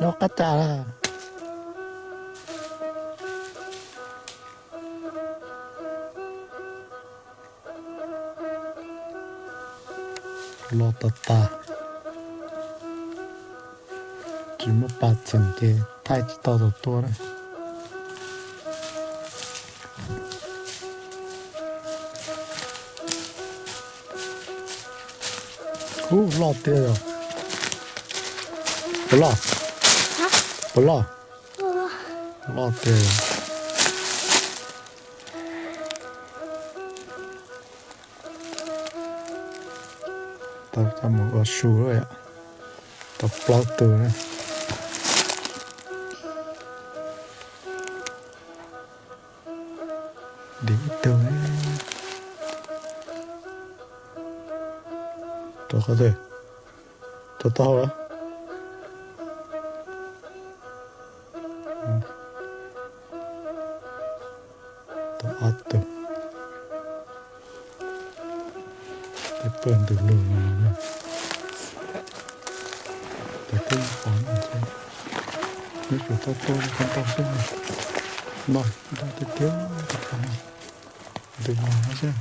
Nyob qab cas lawm. Los tas tas, tsis muaj pas txeem ces thaij tsis tau tus tuaj na. Ub, loj tiag yog. Puas loj? Puas loj? Loj tiag. Tau coj mus ua su lawm, tau plaub tug. Dim ib tug. Rau qhov twg? Rau taub hau los? Tau ob tug. Peb pawg ntws lug no. Tes twb pom no, nws tsuas tau tua li ko ntau xwb. No, ntau tiag tiag, ntws lug no xwb.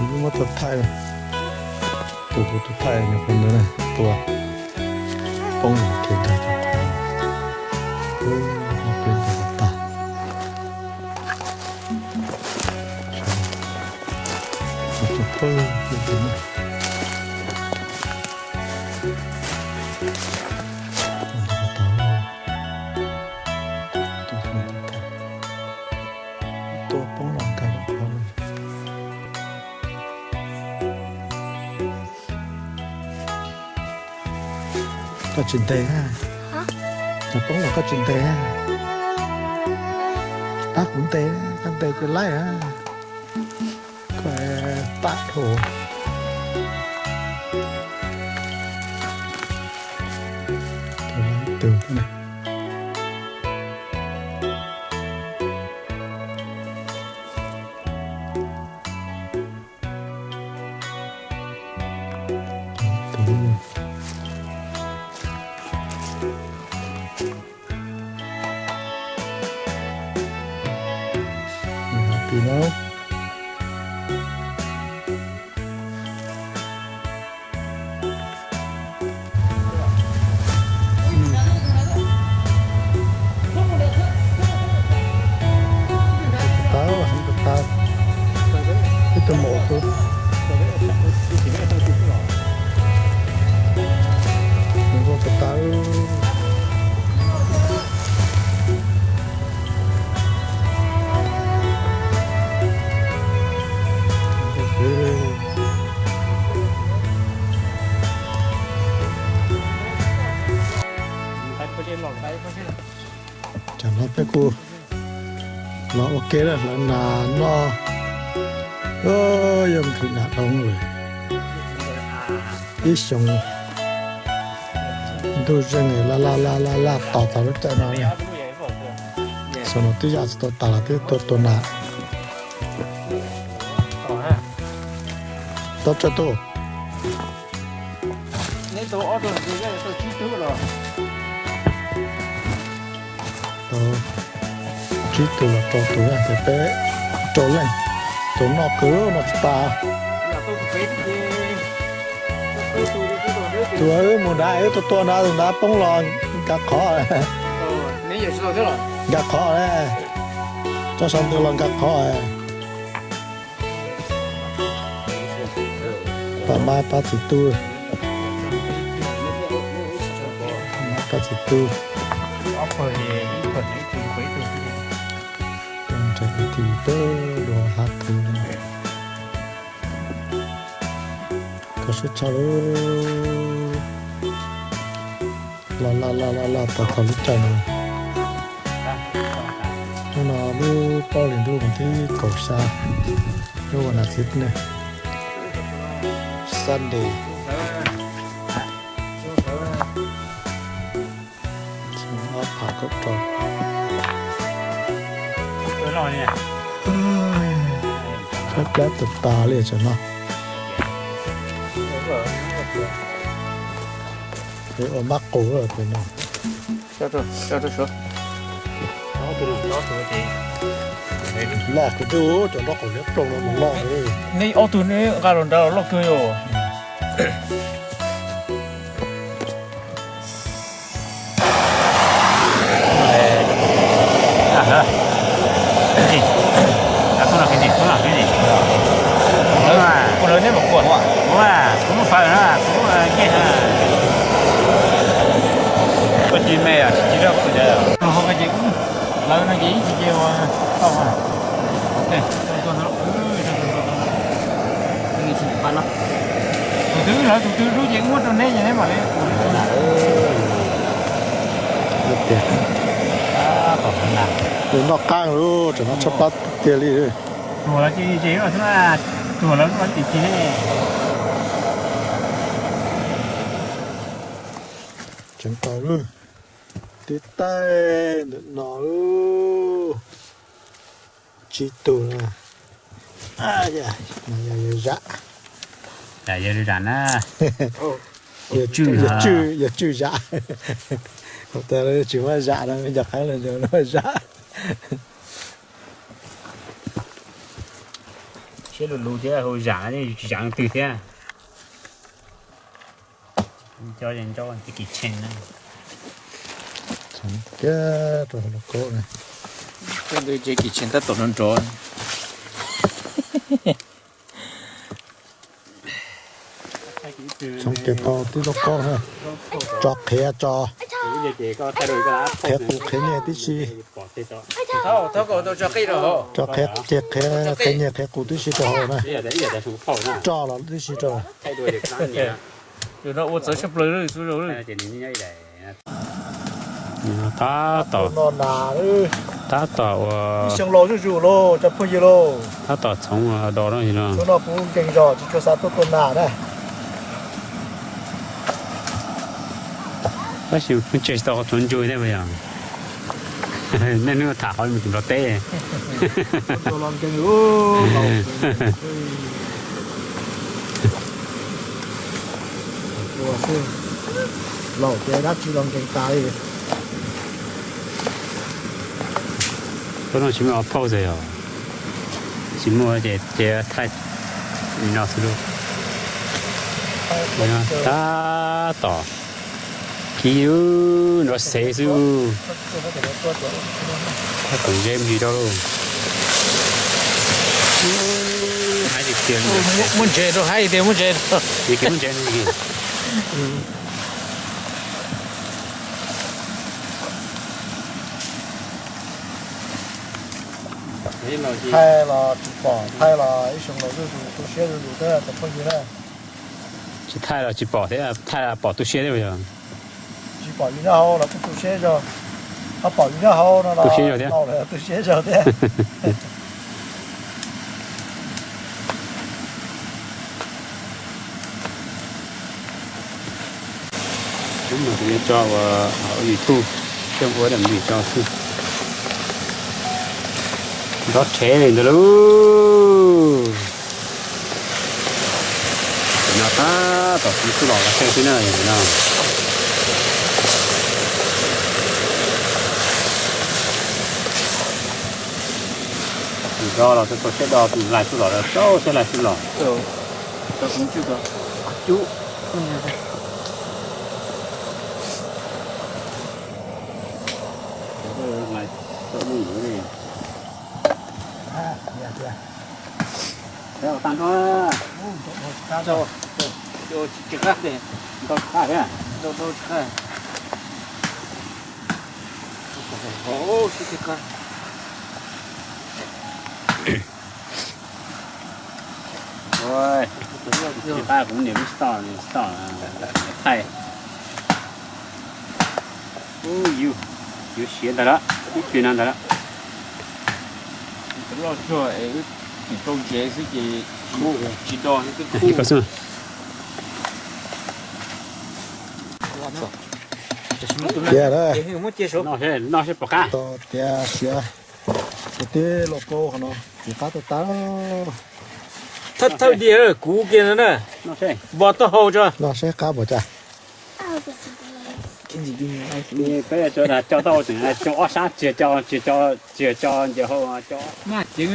Tus muab tau thaij, tus kuv tus thaij nyuam qhuav ntawd na, tua poob los kev dag, peb ntawd tas. Tus poob, tua poob los nkag qhov. Koj tsis ntes na. Cov poob los koj tsis ntes na. Pab kuv ntes, koj ntes ces laib na. Koj pab dhau. Tus laib tus na. Tus no. Tau, tau. Ib tug maum tus. Nws nkauj tas tas. Tam no peb kuj los ua ke lawm, hlawv nas noj. Yuav nqhis nas doog lawm. Ib xyoos ntuj zeeg laj laj laj laj laj tos txog lub caij no. Xyoo no twb yam tsis tau tas los twb tuaj tua nas. Tau tsawg tus? Tau tsib tug los rau tus na, ces peb rau leej. Tus noj kawg no tsis tas. Tus wb mus nrad, wb tuaj tua nrad, tus nrad poob los nkag qhov. Nkag qhov, tso sau ntawv los nkag qhov. Pab, pab txiv tub, pab txiv tub. Nrhiav kwv tij peb dua hav twg. Koj siab tshaj lauj. Laj laj laj laj laj tos txog lub caij no. Ub, paub li ntuj mas twb kaum xya, lub vas nas thiv ne, Sunday. Ob phav kaum rau. Plab plab tas tas li tam no. Ua mab qus tam no. Loj kuv twb cov nrob qaum liab ploog no mus loj li. Nej ob tug neb nqa los nrad los loj kawg yom. Lawv neb mam kuam. Kuv lub fawm na, kuv ncej na. Koj cia me os, tsis tsis loj kuv lawv no ces ib tsis ces ua tau mas. Tus twg lawv tus twg rub ces muab rau neb ces neb mam li ua. Tiag, tus noj qab lub tseem no tshaj pab tiag li. Tuag lawv ces ces tuag lawv tim tsis ne. Tseem tau lub tib taig ntawm no lub tsib tug na. Yog zam, yog zam na, yog tswj zam. Tsis muaj zam no, me ncov qeeb los muaj zam. Siab lug lug thiab hau zam, tsis zam leej twg thiab. Cov ntau ces kim tshee na. Txhoov kiag rau hauv lauj kaub na. Tej ntawd ces kim tshee tab tom nrov nrov. Txhoov kiag tau tib lauj kaub na. Tso qhiav tso, qhiav qus qhiav nyiaj tib si. Tso qhiav, qhiav nyiaj qhiav qus tib si rau hauv na. Tso los tib si rau. Tab tom, tab tom ua, tab tom txhoov do no. Tab sis pheej tseg tsis tau qhov txhoov ntsuag thiab puas yog? Nej hnub tham qhov mus tim Nplog teb. Laus ces dab tsi los nkees tas li. Tub no tsis muaj pause yog, tsis muaj ces ces thaij li no xwb lauj. Tab tom kib nrov xev xwb. Thaij koom zeb mus li rau lauj. Muab ntsev rau, haib tias muab ntsev rau. Thaij los tsis pom, thaij los ib xyoo los zuj zus, tu siab zuj zus thiab cov phooj ywg na. Tsis thaij los tsis pom thiab, thaij los pom tu siab thiab yog? Tsis pom yus nyob hauv los kuj tu siab zog, ho pom yus nyob hauv no los tu siab zog thiab. Kuv yuav tso ua hauv YouTube, coj ua dam li tso xwb. Nrov rhev li ntawd lauj. Tam no tab tom kuv tub los los xeeb xwb na, tam no. Tus do los tau siab do, tus laig tub los los tau siab laig tub los. Tsis qab, ntau tsis qab, ntau tsis qab. Sib tsis qab. Tsis qab kuv niam lub stop, stop thaij. Ub, yuav siav ntag lawm, ib tug no ntag lawm. Loj tsuag es wb tseem rau ntsev xwb ces tsis do xwb twb khub. Ib ko xwb. Tiag na. Noj seb pom qab. Tias siav, kuv twb los kau qhov no, kuv qab tau tag. Thawj thawj diam kuv kiag no na. Npog taub hau tso. Noj seb qab npaum cas. Peb cov coj taub hau tseem coj ob sab, tsis yog coj, tsis yog coj ncaws hau, coj maj ceev.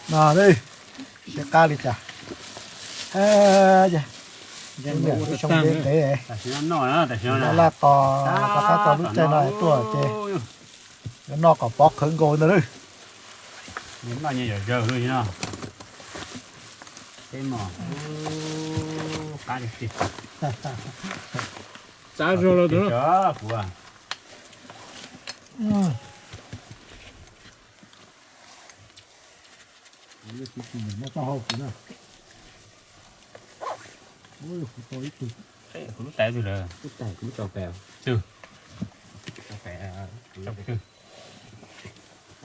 No, seb qab li cas. Niam ib xyoo ntev ntev, laj tos rov qab tau lub caij no tuaj ces yuav noj kom pov khawv nkaus ntawd lawm. Noj nyias zom zaws li no. Peb mos, qab li tiag. Txav zog los kuv. Kuv lub tais twg lawm? Lub tais kuv tso pem. Twg? Tso pem.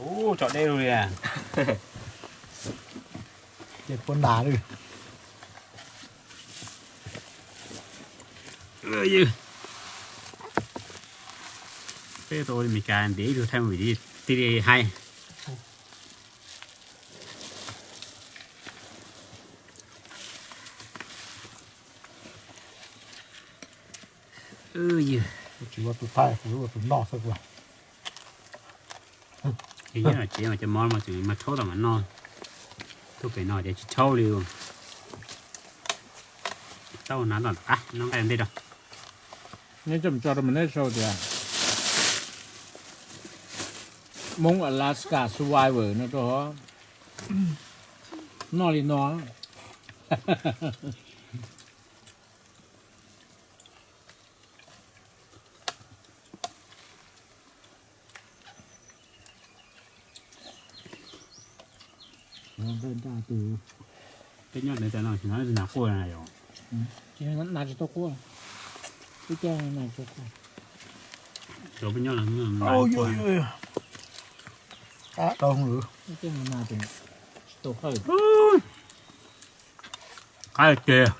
Ub, tso deb li. Ces puas nram li. Peb tau ua li Meskas ntiav ib tug thaj mus ib tug tij li hais. Tsis ua tus thaij, kuv ua tus noj xwb. Ces nyob no ces cov mov mas tseem mas rhaub tau mas noj. Tuaj pem no ces tsis rhaub li. Tau hnav tom qab no nqaij ntej rau. Neb coj mus tso rau mas neb sau tias Hmoob Alaska Survivor no rau hov. Noj li no. Peb nyob ntawd tas no tsis hnav quaj na yom? Tsis hnav tsis tau quaj. Peb coj hnav tsis tau quaj. Cov peb nyob no qab tau hwv. Peb coj hnav tsis tau qawj. Qab tiag.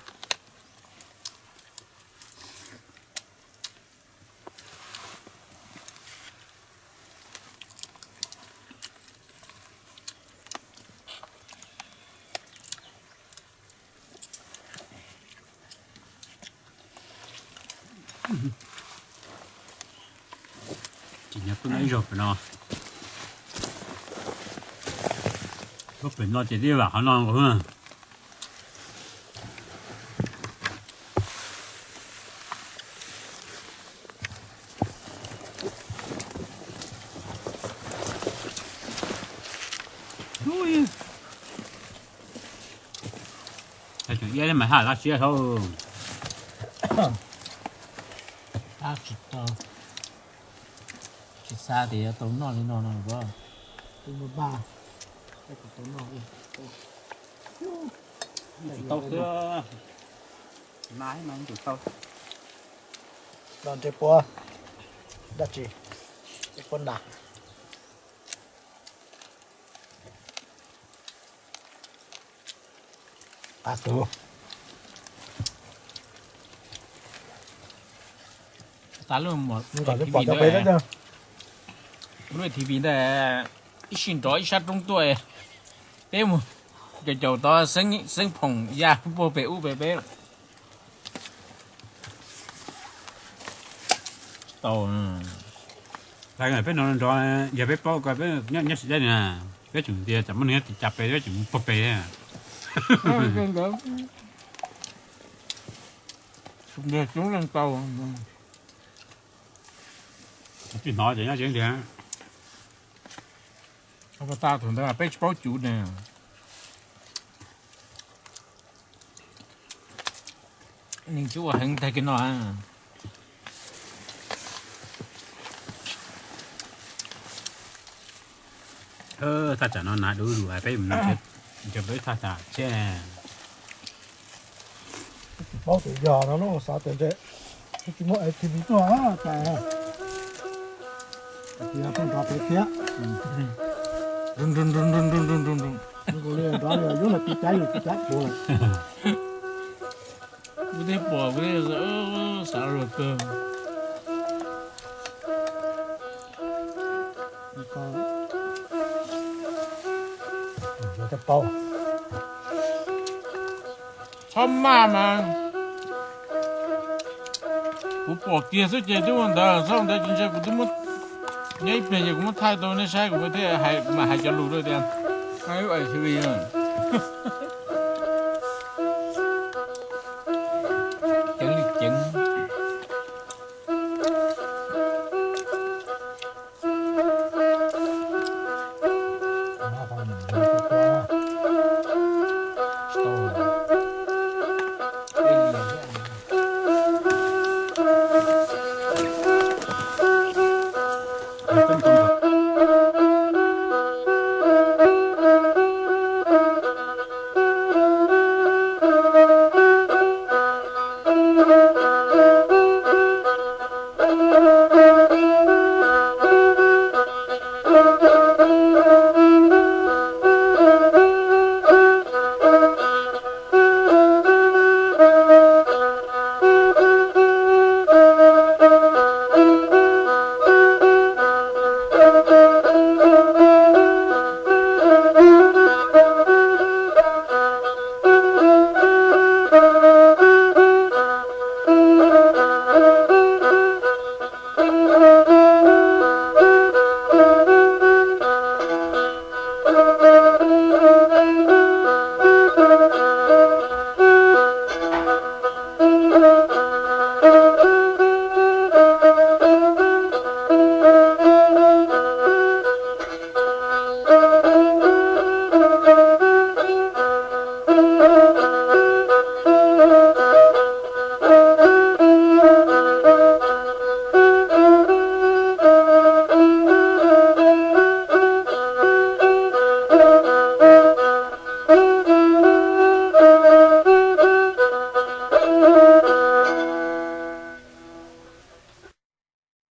Ces nyob tuaj nyob ib zaug pem no. Tuaj pem no ces tib vam qhov no nkaus. Tseem iab thiab mas haj tab siab dhau. Tab tsis tau, tsis xav tias yuav tau noj li no no. Twb muaj npaj, tau noj. Tau xwb, mas mas tau. Los ntshe puas dab tsi, puas nag. Qab tus. Tas lub, lub T V ntawd ib sij nrov ib sab roob tuaj, peb mus caum caum tod xeeb phoom ya puag pem ub pem peb. Tsis tau. Peb no nrov, yog peb paub ko peb nyob tsis deb na, peb tseem tias tsam muaj neeg nyob tim cas pem peb tseem mus puag pem. Tsis hnov ces nyob tsev ntiag. Thaum ntawd peb tsis paub cuv ne. Neeg tsis ua heev tag kiag no. Thaj tsam no hnav dub lug peb mus nrhiav peb thaj tsam thiab. Paub tias yog no lawm xav tias ntshe tsis muaj A T V tuaj tas. Nrov pem thiab. Nrov li yuav los tiv cab yus tiv cab dua lawm. Kuv thiaj pom kuv thiaj xav luag kawg. Txhob maj mas, kuv pom kiag xwb ces twb ua ntawd, txhob ua ntawd ces ntshe kuv twb muab nyob ib pliag ces kuv muab thaij rau nej saib, kuv thiaj hais, kuv mam hais cov lus rau tias,